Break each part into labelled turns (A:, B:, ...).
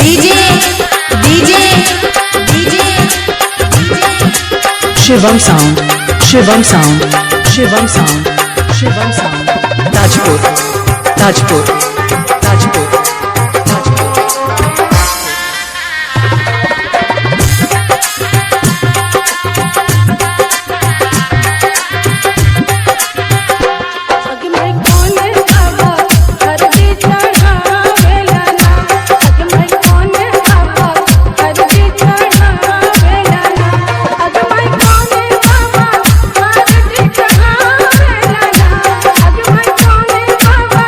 A: DJ DJ DJ
B: Shivam sound, Shivam sound, Shivam sound, Shivam sound. Tajpur, Tajpur, Tajpur, Tajpur.
C: अग मैं कौन बाबा हरदी चढ़ावेला ना। अग मैं कौन बाबा हरदी चढ़ावेला ना। अग मैं कौन बाबा हरदी चढ़ावेला ना। अग मैं कौन बाबा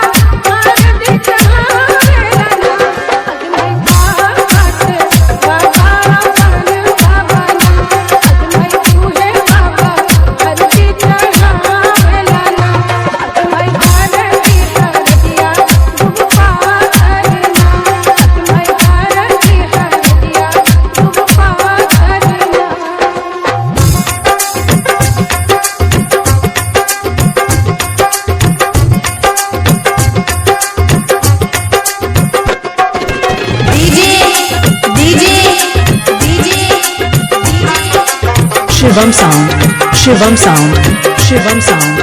C: हरदी चढ़ावेला ना। अग मैं बाबा से बाबा बन बाबा ना। अग मैं तू है बाबा हरदी चढ़ावेला ना। अग मैं हरदी हरदिया डुबा करना। अग मैं हरदी हरदिया डुबा करना।
A: DJ DJ DJ
B: Shivam sound, Shivam sound, Shivam sound,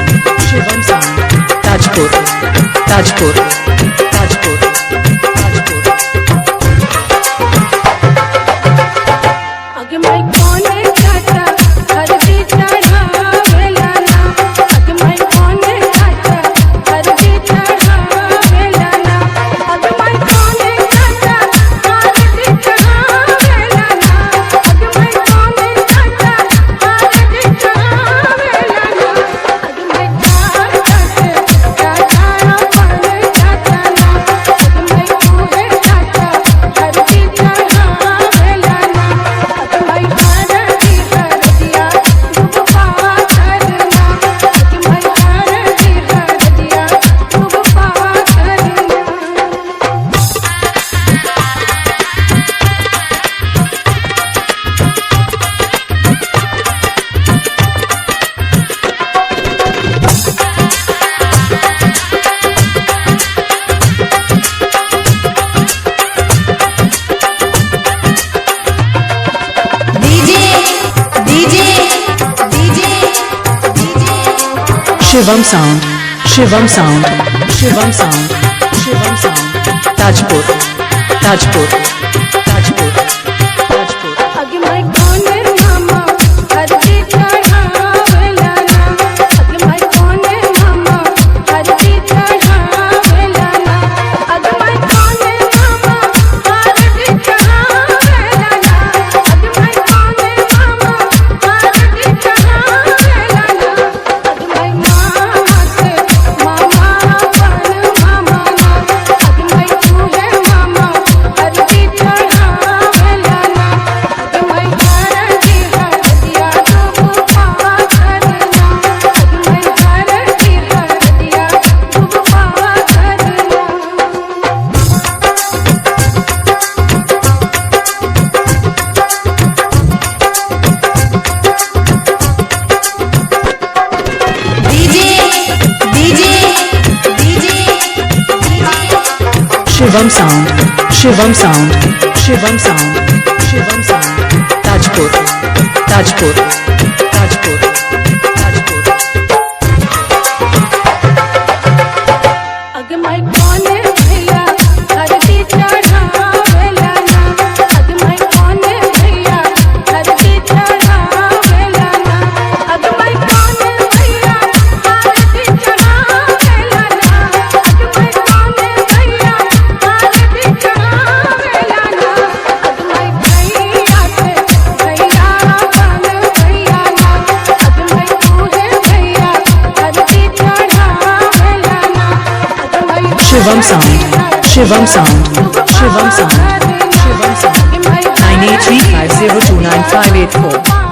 B: Shivam sound. Tajpur, Tajpur, Tajpur, Tajpur.
C: अग मैं कौन चाचा हरदी चढ़ावेला ना। अग मैं कौन चाचा हरदी चढ़ावेला ना। अग मैं कौन चाचा हरदी चढ़ावेला ना। अग मैं कौन चाचा हरदी चढ़ावेला ना। अग मैं चाचा से चाचा बन चाचा ना। अग मैं तू है चाचा हरदी चढ़ावेला ना। अग मैं हरदी हरदिया डुबा करना। अग मैं हरदी हरदिया डुबा करना।
A: DJ DJ DJ DJ
B: Shivam sound, Shivam sound, Shivam sound, Shivam sound. Tajpur, Tajpur, Tajpur, Tajpur.
C: अग मैं कौन मामा हरदी चढ़ावेला ना। अग मैं कौन मामा हरदी चढ़ावेला ना। अग मैं कौन मामा हरदी चढ़ावेला ना। अग मैं कौन मामा हरदी चढ़ावेला ना। अग मैं मामा से मामा बन मामा ना। अग मैं तू है मामा हरदी चढ़ावेला ना। अग मैं हरदी हरदिया डुबा करना। अग मैं हरदी हरदिया डुबा करना।
A: DJ DJ DJ
B: Shivam sound, Shivam sound, Shivam sound, Shivam sound. Tajpur, Tajpur, Tajpur, Tajpur.
C: अग मैं कौन भैया हरदी चढ़ावेला ना। अग मैं कौन भैया हरदी चढ़ावेला ना। अग मैं कौन भैया हरदी चढ़ावेला ना। अग मैं कौन भैया हरदी चढ़ावेला ना। अग मैं भैया से भैया बन भैया ना। अग मैं तू है भैया हरदी चढ़ावेला ना। अग मैं
B: Shivam sound, Shivam sound, Shivam sound, Shivam sound. 9835029584.